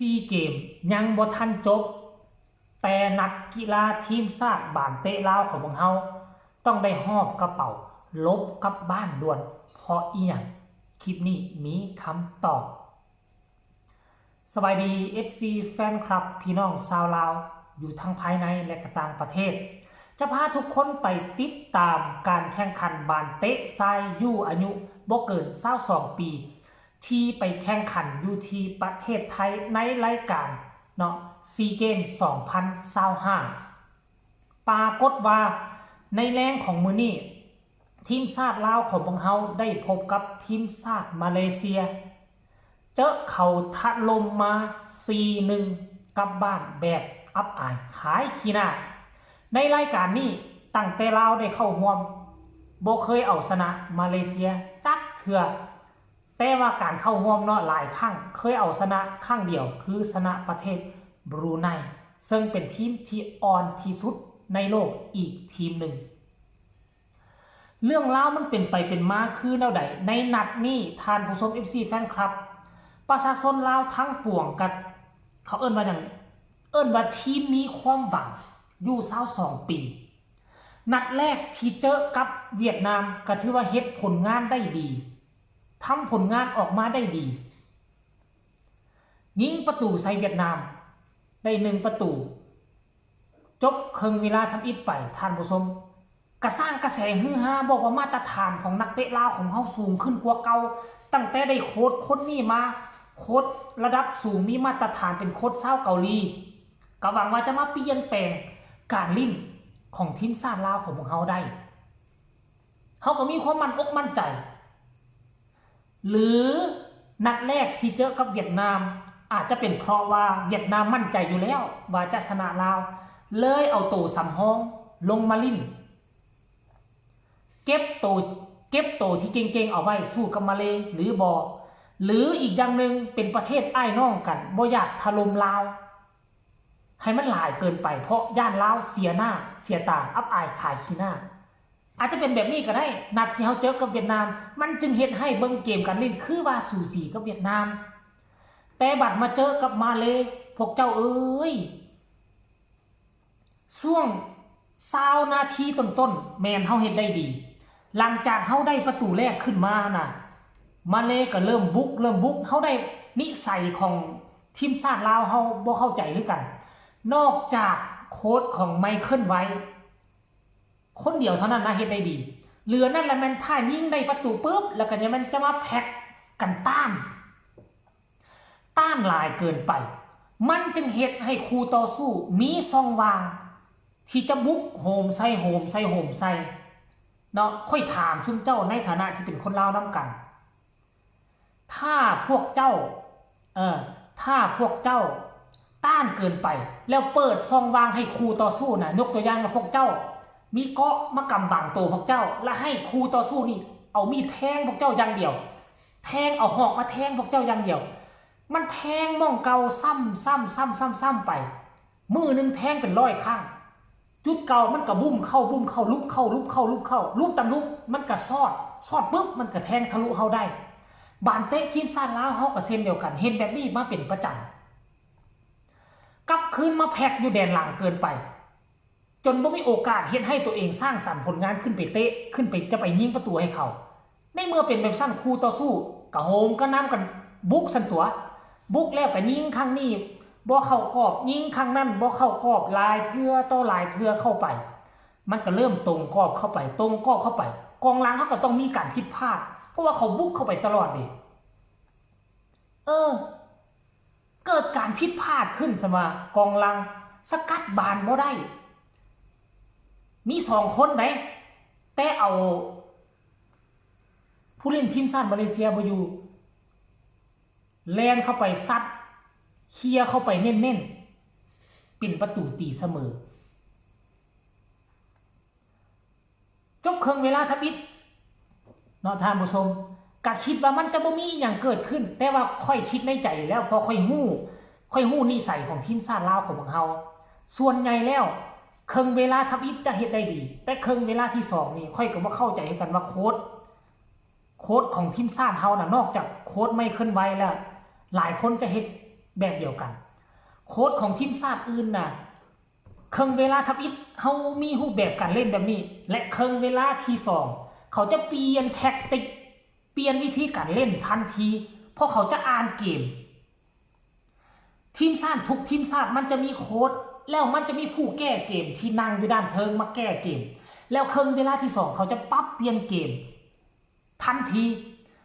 ຊີເກມຍັງບໍ່ທັນຈົບ, ແຕ່ນັກກິລາທີມຊາດບານເຕະລາວຂອງພວກເຮົາຕ້ອງໄດ້ຫອບກະເປົາຫຼົບກັບບ້ານດ່ວນ ເພາະອີ່ຫຍັງ? ຄລິບນີ້ມີຄຳຕອບ. ສະບາຍດີ ເອັຟຊີ ແຟນຄລັບ ພີ່ນ້ອງຊາວລາວຢູ່ທັງພາຍໃນ ແລະ ກະຕ່າງປະເທດ. ຈະພາທຸກຄົນໄປຕິດຕາມການແຂ່ງຂັນບານເຕະຊາຍຢູ່ອາຍຸບໍ່ເກີນຊາວສອງປີ ທີ່ໄປແຂ່ງຂັນຢູ່ທີ່ປະເທດໄທໃນລາຍການເນາະ ຊີເກມສອງພັນຊາວຫ້າ. ປາກົດວ່າໃນແລງຂອງມື້ນີ້ ທີມຊາດລາວຂອງພວກເຮົາໄດ້ພົບກັບທີມຊາດມາເລເຊຍ ເຈີເຂົາຖະຫຼົ່ມມາສີ່ໜຶ່ງ ກັບບ້ານແບບອັບອາຍຂາຍຂີ້ໜ້າ. ໃນລາຍການນີ້ ຕັ້ງແຕ່ລາວໄດ້ເຂົ້າຮ່ວມ ບໍ່ເຄີຍເອົາຊະນະມາເລເຊຍຈັກເທື່ອ. ແຕ່ວ່າການເຂົ້າຮ່ວມເນາະ ຫຼາຍຄັ້ງ ເຄີຍເອົາຊະນະຄັ້ງດຽວ ຄືຊະນະປະເທດບຣູໄນ ເຊິ່ງເປັນທີມທີ່ອ່ອນທີ່ສຸດໃນໂລກອີກທີມໜຶ່ງ. ເລື່ອງລາວມັນເປັນໄປເປັນມາຄືແນວໃດ? ໃນນັດນີ້ ທ່ານຜູ້ຊົມ ເອັຟຊີ ແຟນຄລັບ ປະຊາຊົນລາວທັງປວງກະ ເຂົາເອີ້ນວ່າຫຍັງ? ເອີ້ນວ່າທີມມີຄວາມຫວັງຢູ່ຊາວສອງປີ. ນັດແລກທີ່ເຈີກັບຫວຽດນາມ ກະຖືວ່າເຮັດຜົນງານໄດ້ດີ ທຳຜົນງານອອກມາໄດ້ດີ ຍິງປະຕູໃສ່ຫວຽດນາມໄດ້ໜຶ່ງປະຕູ. ຈົບເຄິ່ງເວລາທຳອິດໄປ ທ່ານຜູ້ຊົມ ກະສ້າງກະແສຮືຮາ ບອກວ່າມາດຕະຖານຂອງນັກເຕະລາວຂອງເຮົາສູງຂຶ້ນກວ່າເກົ່າ. ຕັ້ງແຕ່ໄດ້ໂຄດຄົນນີ້ມາ ໂຄດລະດັບສູງ ມີມາດຕະຖານ ເປັນໂຄດຊາວເກົາຫຼີ ກະຫວັງວ່າຈະມາປ່ຽນແປງການຫຼິ້ນຂອງທີມຊາດລາວຂອງພວກເຮົາໄດ້. ເຮົາກໍມີຄວາມໝັ້ນອົກໝັ້ນໃຈ ຫຼື ນັດແລກທີ່ເຈີກັບຫວຽດນາມ ອາດຈະເປັນເພາະວ່າຫວຽດນາມໝັ້ນໃຈຢູ່ແລ້ວວ່າຈະຊະນະລາວ ເລີຍເອົາໂຕສຳຮອງລົງມາຫຼິ້ນ ເກັບໂຕ ເກັບໂຕທີ່ເກັ່ງໆເອົາໄວ້ສູ້ກັບມາເລ ຫຼືບໍ່ ຫຼືອີກຢ່າງໜຶ່ງ ເປັນປະເທດອ້າຍນ້ອງກັນ ບໍ່ຢາກຖະຫຼົ່ມລາວ ໃຫ້ມັນຫຼາຍເກີນໄປ ເພາະຢ້ານລາວເສຍໜ້າເສຍຕາ ອັບອາຍຂາຍຂີ້ໜ້າ. ອາດຈະເປັນແບບນີ້ກໍໄດ້ ນັດທີ່ເຮົາເຈີກັບຫວຽດນາມ ມັນຈຶ່ງເຮັດໃຫ້ເບິ່ງເກມການຫຼິ້ນຄືວ່າສູສີກັບຫວຽດນາມ ແຕ່ບັດມາເຈີກັບມາເລ ພວກເຈົ້າເອີຍ ຊ່ວງຊາວນາທີຕົ້ນໆ ແມ່ນເຮົາເຮັດໄດ້ດີ. ຫຼັງຈາກເຮົາໄດ້ປະຕູແລກຂຶ້ນມານະ ມາເລກໍເລີ່ມບຸກ ເລີ່ມບຸກ ເຮົາໄດ້ນິໄສຂອງທີມຊາດລາວ ເຮົາບໍ່ເຂົ້າໃຈຄືກັນ. ນອກຈາກໂຄດຂອງໄມເຄິນໄວຄົນດຽວເທົ່ານັ້ນນະເຮັດໄດ້ດີ ເຫຼືອນັ້ນລະແມ່ນຖ້າຍິງໄດ້ປະຕູປຶບ ແລ້ວກໍຍັງແມ່ນຈະມາແພັກກັນຕ້ານ ຕ້ານຫຼາຍເກີນໄປ ມັນຈຶ່ງເຮັດໃຫ້ຄູ່ຕໍ່ສູ້ມີຊ່ອງວ່າງທີ່ຈະບຸກໂຫມໃສ່ ໂຫມໃສ່ ໂຫມໃສ່ເນາະ. ຂ້ອຍຖາມຊຸມເຈົ້າໃນຖານະທີ່ເປັນຄົນລາວນຳກັນ ຖ້າພວກເຈົ້າ ເອີ ຖ້າພວກເຈົ້າຕ້ານເກີນໄປ ແລ້ວເປີດຊ່ອງວ່າງໃຫ້ຄູ່ຕໍ່ສູ້ນະ ຍົກຕົວຢ່າງວ່າພວກເຈົ້າມີເກາະມາກຳບັງໂຕພວກເຈົ້າ ແລະ ໃຫ້ຄູ່ຕໍ່ສູ້ນີ້ເອົາມີດແທງພວກເຈົ້າຢ່າງດຽວ ແທງ ເອົາຫອກມາແທງພວກເຈົ້າຢ່າງດຽວ ມັນແທງໝ່ອງເກົ່າຊ້ຳໆໆໆໄປ ມື້ໜຶ່ງແທງເປັນຮ້ອຍຄັ້ງ ຈຸດເກົ່າມັນກະບຸ້ມເຂົ້າ ບຸ້ມເຂົ້າ ຫຼຸບເຂົ້າ ຫຼຸບເຂົ້າ ຫຼຸບເຂົ້າ ຫຼຸບຕຳຫຼຸບ ມັນກະຊອດ ຊອດປຶບ ມັນກະແທງທະລຸເຮົາໄດ້. ບານເຕະທີມຊາດລາວເຮົາກະເຊັ່ນດຽວກັນ ເຮັດແບບນີ້ມາເປັນປະຈຳ ກັບຄືນມາແພັກຢູ່ແດນຫຼັງເກີນໄປ ຈົນບໍ່ມີໂອກາດເຮັດໃຫ້ຕົວເອງສ້າງສັນຜົນງານ ຂຶ້ນໄປເຕະ ຂຶ້ນໄປ ຈະໄປຍິງປະຕູໃຫ້ເຂົາ. ໃນເມື່ອເປັນແບບຊັ້ນ ຄູ່ຕໍ່ສູ້ກະໂຫມກະໜ່ຳກັນບຸກຊັ້ນຕົວະ ບຸກແລ້ວກະຍິງຄັ້ງນີ້ບໍ່ເຂົ້າກອບ ຍິງຄັ້ງນັ້ນບໍ່ເຂົ້າກອບ ຫຼາຍເທື່ອຕໍ່ຫຼາຍເທື່ອເຂົ້າໄປ ມັນກະເລີ່ມຕົງກອບເຂົ້າໄປ ຕົງກອບເຂົ້າໄປ ກອງຫຼັງເຮົາກະຕ້ອງມີການຜິດພາດ ເພາະວ່າເຂົາບຸກເຂົ້າໄປຕະຫຼອດເດ. ເອີ ເກີດການຜິດພາດຂຶ້ນ ສະມາກອງຫຼັງສະກັດບານບໍ່ໄດ້ ມີສອງຄົນໃດ ແຕ່ເອົາຜູ້ຫຼິ້ນທີມຊາດມາເລເຊຍບໍ່ຢູ່ ແລ່ນເຂົ້າໄປຊັດ ເຄຍເຂົ້າໄປເນັ້ນໆ ເປັນປະຕູຕີສະເໝີ. ຈົບເຄິ່ງເວລາທຳອິດເນາະທ່ານຜູ້ຊົມ ກະຄິດວ່າມັນຈະບໍ່ມີອີ່ຫຍັງເກີດຂຶ້ນ ແຕ່ວ່າຂ້ອຍຄິດໃນໃຈແລ້ວ ເພາະຂ້ອຍຮູ້ ຂ້ອຍຮູ້ນິໄສຂອງທີມຊາດລາວຂອງພວກເຮົາ ສ່ວນໃຫຍ່ແລ້ວເຄິ່ງເວລາທຳອິດຈະເຮັດໄດ້ດີ ແຕ່ເຄິ່ງເວລາທີສອງນີ້ ຂ້ອຍກໍບໍ່ເຂົ້າໃຈຄືກັນວ່າໂຄດ ໂຄດຂອງທີມຊາດເຮົານະ ນອກຈາກໂຄດໄມເຄິນໄວແລ້ວ ຫຼາຍຄົນຈະເຮັດ ແບບດຽວກັນ. ໂຄ້ດຂອງທີມຊາດອື່ນນະ ເຄິ່ງເວລາທຳອິດເຮົາມີຮູບແບບການເລ່ນແບບນີ້ ແລະ ເຄິ່ງເວລາທີສອງ ເຂົາຈະປ່ຽນແທັກຕິກ ປ່ຽນວິທີການເລ່ນທັນທີ ເພາະເຂົາຈະອ່ານເກມ. ທີມຊາດ ທຸກທີມຊາດມັນຈະມີໂຄ້ດ ແລ້ວມັນຈະມີຜູ້ແກ້ເກມທີ່ນັ່ງຢູ່ດ້ານເທິງມາແກ້ເກມ ແລ້ວເຄິ່ງເວລາທີສອງ ເຂົາຈະປັບປ່ຽນເກມທັນທີ.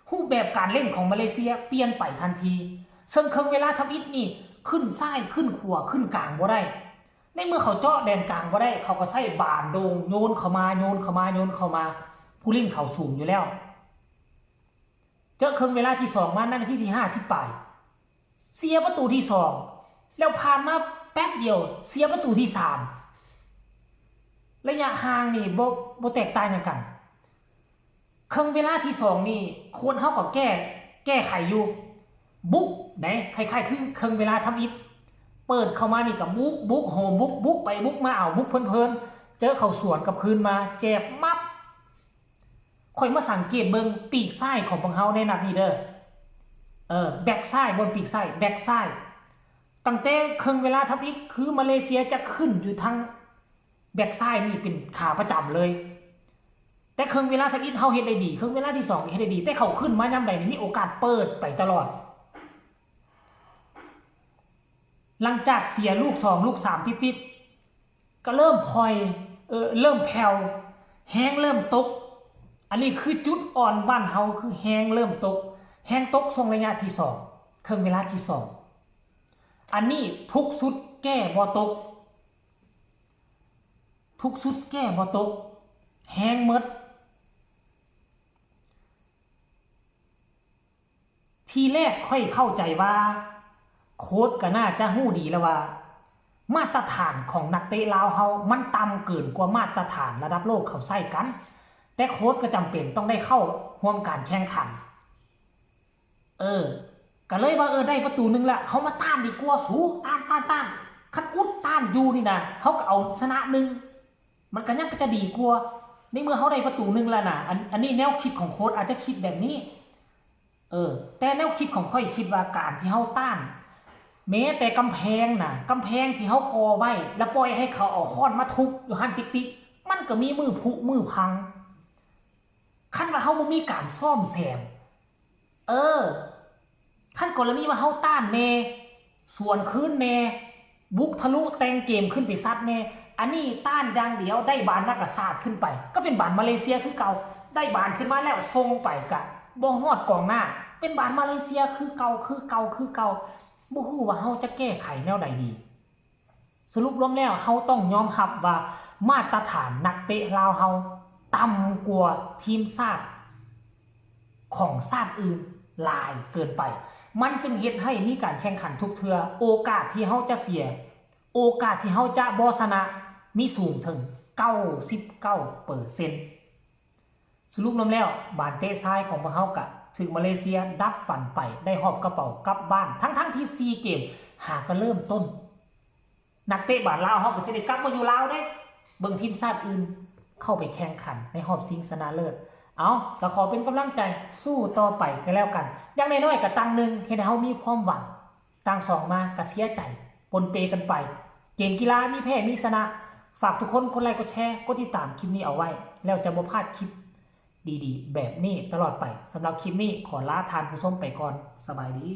ຮູບແບບການເລ່ນຂອງມາເລເຊຍປ່ຽນໄປທັນທີ ເຊິ່ງເຄິ່ງເວລາທຳອິດນີ້ ຂຶ້ນຊ້າຍ ຂຶ້ນຂວາ ຂຶ້ນກາງບໍ່ໄດ້. ໃນເມື່ອເຂົາເຈາະແດນກາງບໍ່ໄດ້ ເຂົາກໍໃຊ້ບານໂດ່ງໂຍນເຂົ້າມາ ໂຍນເຂົ້າມາ ໂຍນເຂົ້າມາ ຜູ້ຫຼິ້ນເຂົາສູງຢູ່ແລ້ວ. ເຈີເຄິ່ງເວລາທີສອງມາ ໃນນາທີທີຫ້າສິບປາຍ ເສຍປະຕູທີສອງ ແລ້ວຜ່ານມາແປັບດຽວ ເສຍປະຕູທີສາມ. ໄລຍະຫ່າງນີ້ບໍ່ ບໍ່ແຕກຕ່າງຫຍັງກັນ. ເຄິ່ງເວລາທີສອງນີ້ ໂຄ້ດເຮົາກໍແກ້ ແກ້ໄຂຢູ່ ບຸກໃດ໋ ຄ້າຍໆຄືເຄິ່ງເວລາທຳອິດ ເປີດເຂົ້າມານີ້ກໍບຸກ ບຸກ ໂຫມບຸກ ບຸກໄປບຸກມາ ເອົາບຸກເພີນໆ ເຈີເຂົາສວນກັບຄືນມາ ແຈບມັບ. ຂ້ອຍມາສັງເກດເບິ່ງປີກຊ້າຍຂອງພວກເຮົາໃນນັດນີ້ເດີ ເອີ ແບັກຊ້າຍ ບ່ອນປີກຊ້າຍ ແບັກຊ້າຍ ຕັ້ງແຕ່ເຄິ່ງເວລາທຳອິດ ຄືມາເລເຊຍຈະຂຶ້ນຢູ່ທາງແບັກຊ້າຍນີ້ເປັນຂາປະຈຳເລີຍ. ແຕ່ເຄິ່ງເວລາທຳອິດເຮົາເຮັດໄດ້ດີ ເຄິ່ງເວລາທີສອງເຮັດໄດ້ດີ ແຕ່ເຂົາຂຶ້ນມາຍາມໃດນີ້ມີໂອກາດເປີດໄປຕະຫຼອດ. ຫຼັງຈາກເສຍລູກສອງ ລູກສາມຕິດໆ ກໍເລີ່ມຜ່ອຍ ເອີ ເລີ່ມແຜ່ວ ແຮງເລີ່ມຕົກ. ອັນນີ້ຄືຈຸດອ່ອນບ້ານເຮົາ ຄືແຮງເລີ່ມຕົກ ແຮງຕົກຊ່ວງໄລຍະທີສອງ ເຄິ່ງເວລາທີສອງ. ອັນນີ້ທຸກຊຸດແກ້ບໍ່ຕົກ ທຸກຊຸດແກ້ບໍ່ຕົກ ແຮງໝົດ. ທີແລກຂ້ອຍເຂົ້າໃຈວ່າ ໂຄດກໍໜ້າຈະຮູ້ດີແລ້ວວ່າ ມາດຕະຖານຂອງນັກເຕະລາວເຮົາມັນຕ່ຳເກີນກວ່າມາດຕະຖານລະດັບໂລກເຂົາໃຊ້ກັນ, ແຕ່ໂຄດກໍຈຳເປັນຕ້ອງໄດ້ເຂົ້າຮ່ວມການແຂ່ງຂັນ. ເອີ ກໍເລີຍວ່າ ເອີ ໄດ້ປະຕູໜຶ່ງລະ ເຮົາມາຕ້ານດີກວ່າ ສູ ຕ້ານ ຕ້ານ ຕ້ານ ຄັນອຸດຕ້ານຢູ່ນີ້ນະ ເຮົາກໍເອົາຊະນະໜຶ່ງ ມັນກໍຍັງກໍຈະດີກວ່າ ໃນເມື່ອເຮົາໄດ້ປະຕູໜຶ່ງແລ້ວນະ. ອັນ ອັນນີ້ແນວຄິດຂອງໂຄດອາດຈະຄິດແບບນີ້ ເອີ ແຕ່ແນວຄິດຂອງຂ້ອຍຄິດວ່າ ການທີ່ເຮົາຕ້ານແມ້ແຕ່ກຳແພງນະ ກຳແພງທີ່ເຮົາກໍ່ໄວ້ ແລ້ວປ່ອຍໃຫ້ເຂົາເອົາຄ້ອນມາທຸບຢູ່ຫັ້ນຕິກໆ ມັນກໍມີມື້ຜຸມື້ພັງ. ຄັນວ່າເຮົາບໍ່ມີການສ້ອມແຊມ ເອີ ຄັນກໍລະນີວ່າເຮົາຕ້ານແດ່ ສວນຄືນແດ່ ບຸກທະລຸແຕ່ງເກມຂຶ້ນໄປຊັດແດ່ ອັນນີ້ຕ້ານຢ່າງດຽວ ໄດ້ບານມາກະສາດຂຶ້ນໄປ ກໍເປັນບານມາເລເຊຍຄືເກົ່າ ໄດ້ບານຂຶ້ນມາແລ້ວສົ່ງໄປກະບໍ່ຮອດກອງໜ້າ ເປັນບານມາເລເຊຍຄືເກົ່າ ຄືເກົ່າ ຄືເກົ່າ ບໍ່ຮູ້ວ່າເຮົາຈະແກ້ໄຂແນວໃດດີ. ສະຫຼຸບລວມແລ້ວ ເຮົາຕ້ອງຍອມຮັບວ່າມາດຕະຖານນັກເຕະລາວເຮົາຕ່ຳກວ່າທີມຊາດຂອງຊາດອື່ນຫຼາຍເກີນໄປ. ມັນຈຶ່ງເຮັດໃຫ້ມີການແຂ່ງຂັນທຸກເທື່ອ. ໂອກາດທີ່ເຮົາຈະເສຍ, ໂອກາດທີ່ເຮົາຈະບໍ່ຊະນະ ມີສູງເຖິງເກົ້າສິບເກົ້າເປີເຊັນ. ສະຫຼຸບລວມແລ້ວ ບານເຕະຊາຍຂອງພວກເຮົາກະຖືກມາເລເຊຍດັບຝັນໄປ ໄດ້ຫອບກະເປົາກັບບ້ານ ທັງໆທີ່ສີ່ເກມຫາກະເລີ່ມຕົ້ນ. ນັກເຕະບານລາວເຮົາກໍຊິໄດ້ກັບມາຢູ່ລາວເດ້ ເບິ່ງທີມຊາດອື່ນເຂົ້າໄປແຂ່ງຂັນໃນຮອບຊິງຊະນະເລີດ. ເອົາ ກໍຂໍເປັນກຳລັງໃຈສູ້ຕໍ່ໄປກໍແລ້ວກັນ ຢ່າງໜ້ອຍໆກໍຕັ້ງໜຶ່ງ ເຮັດໃຫ້ເຮົາມີຄວາມຫວັງ. ຕ່າງສອງມາກະເສຍໃຈປົນເປກັນໄປ. ເກມກິລາມີແພ້ມີຊະນະ. ຝາກທຸກຄົນກົດໄລກົດແຊ ກົດຕິດຕາມຄລິບນີ້ເອົາໄວ້ ແລ້ວຈະບໍ່ພາດຄລິບດີໆແບບນີ້ຕະຫຼອດໄປ. ສຳລັບຄລິບນີ້ຂໍລາທ່ານຜູ້ຊົມໄປກ່ອນ. ສະບາຍດີ.